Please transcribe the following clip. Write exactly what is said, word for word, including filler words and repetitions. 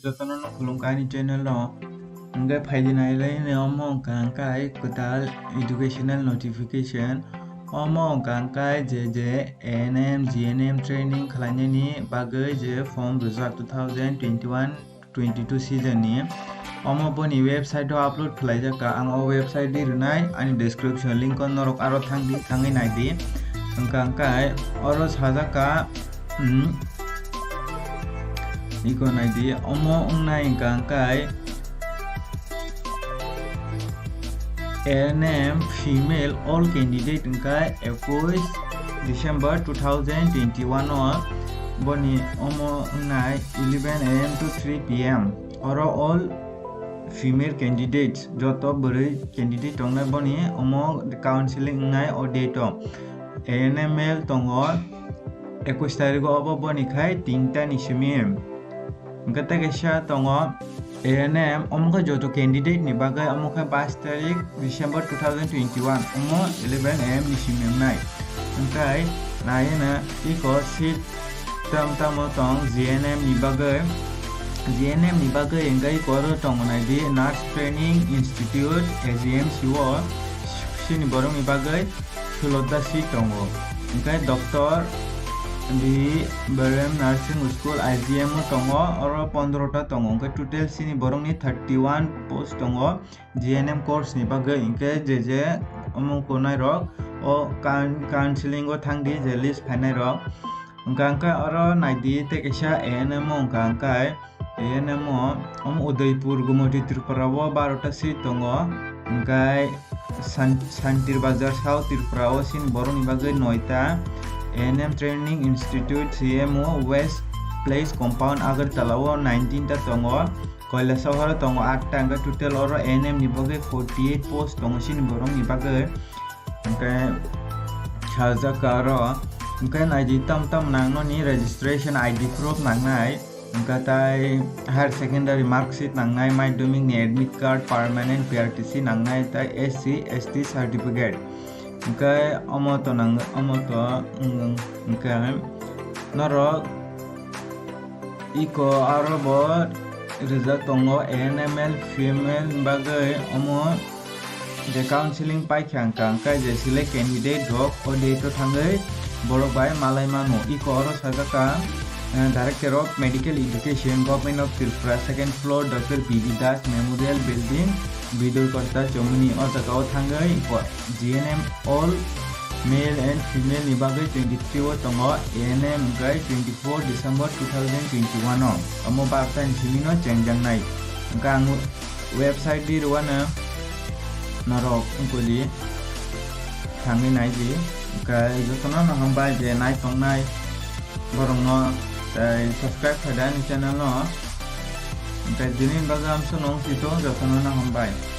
Jotono no khulumkha ani channel no. Hwnkhe phaidi nailai ni omo wngkha hwnkhe kwtal educational notification. Omo wngkha hwnkhe je je A N M, G N M training khlainani bagwi je form rijak two thousand twenty-one twenty-two season ni. Omo boni website o upload khlaijak kha, ang o website di rwnai ani description link o norok aro thangdi, thangwi naidi. Hwnkha hwnkhe oro sajak kha, hmm, iko naidi, omo wngnai hwnkha hwnkhe A N M female all candidate hwnkhe ekush December two thousand twenty-one o boni omo wngnai eleven A M to three P M. Oro all female candidates, joto bwrwi candidate tongnai boni omo counseling wngnai o date o. A N M male tongo ekush tarigo, obo boni khai tinta ni simi. Hwnkhe tei kaisa tongo A N M, omo khe joto candidate ni bagwi, omo khe bais tarik December two thousand twenty-one, omo eleven A M ni simi wngnai. Hwnkhe naiwi na iko seat tam tamo tong G N M ni bagwi. G N M ni bagwi hwnkhe iko oro tongo naidi Nurse Training Institute, A G M C o, sini borok ni bagwi sulok ta seat tongo. Hwnkhe Doctor B Barem Nursing School, I G M o tongo, oro pondro ta tongo. Hwnkhe total sini borok ni thirty-one post tongo G N M course ni bagwi. Hwnkhe je je omo konai rok o coun-, counseling o thangdi, je list phainai rok. Hwnkha hwnkhe oro naidi tei kaisa A N M o hwnkha hwnkhe A N M o, omo Udaipur, Gumoti Tripura o baro ta seat tongo. Hwnkhe San-, Santir Bazar South Tripura o sini borok ni bagwi noi ta. A N M Training Institute, C M O, West Place Compound, Agartala o nineteen ta tongo. Kailasahar o tongo aat ta, hwnkhe total oro A N M ni bagwi forty-eight post tongo sini borok ni bagwi. Hwnkhe sajak kha oro, hwnkhe naidi tam tam nang noni registration I D proof nangnai, hwnkhe tai higher secondary mark sheet nangnai, madhyamik ni admit card, permanent P R T C nangnai, tai S C, S T certificate. Hwnkhe omo to nang, omo to, mm, hwnkhe norok iko aro bo rijak tongo A N M male female ni bagwi. Omo je counseling paikha hwnkha hwnkhe je select candidate rok o date o thangwi borok bai malai mano. Iko oro sajak kha, eh, Director of Medical Education, Government of Tripura, second floor, Doctor B D Das Memorial Building, Bidurkota, Chomoni. O jaga o thangwi iko G N M all male and female ni bagwi twenty-three o tongo, A N M hwnkhe twenty-four December two thousand twenty-one o. Omo barta ni simi no chengjaknai. Hwnkhe ang website di rwano norok wngkuli thangwi naidi. Hwnkhe jotono no hambai je nai tongnai borok no tei subscribe khaida ani channel no. Hwnkhe tini bagwi amsuk no wngsi tongo, jotono no hambai.